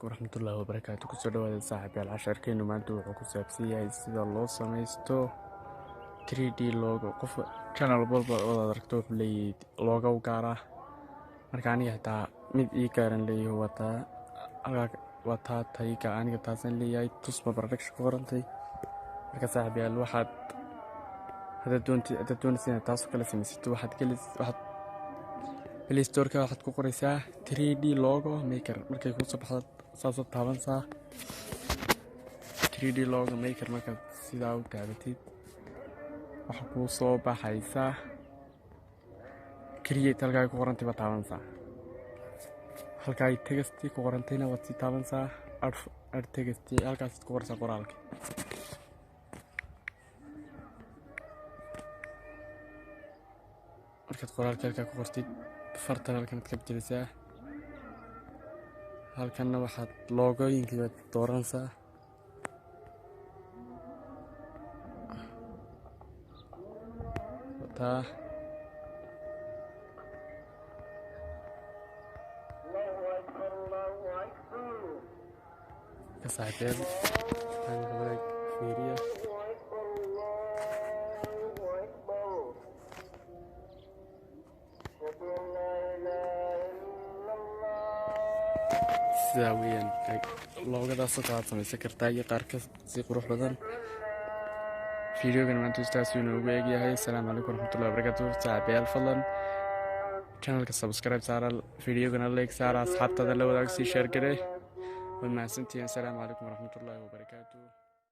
Waraxmatullaahi wabarakaatu. Kusoo dhawaada, saaxiibyaal. Casharkeenu maanta wuxuu ku saabsan yahay sida loo samaysto 3D logo. Qof channel walba ood aragto wuxuu leeyahay logo u gaar ah. Marka aniga xitaa mid ii gaaran leeyahay, wataa wataa tayga aniga taasaan leeyahay, Tusma Production ku qorantay. Marka saaxiibyaal, waxaad haddaad doonti haddaad doonaysa inaad taas oo kale samaysato, waxaad geli, waxaad Play Store-ka waxaad ku qoraysaa 3D logo maker. Markay kuu soo baxdo, saasaad taabansaa 3D logo maker. Markaad sidaa u taabatid, waxaa kuu soo baxaysaa create. Halkaa ku qorantay baad taabanaysaa. Halka ay text ku qorantayna waad sii taabanaysaa. Add text, halkaasaad ku qoraysaa qoraalka. Markaad qoraalka halkaa ku qortid, fartan halkanaad ka bedelaysaa. Halkanna waxaad logooyinkii baad dooranaysaa. Taa ka saaxiibeel wadaag fiiriya. Sidaa weeyaan logodaasoo kale aad samaysan kartaa iyo qaar ka si qurux badan. Videogan maanta istaas inoogu eegyahay. Asalaamu calaykum waraxmatullahi wabarakaatu. Saaxiibayaal, fadlan channelka subscribe saara, videogana like saara, asxaabtada la wadaag, sii share garee. Waad mahadsantihiin. Asalaamu calaykum waraxmatullaahi wabarakaatu.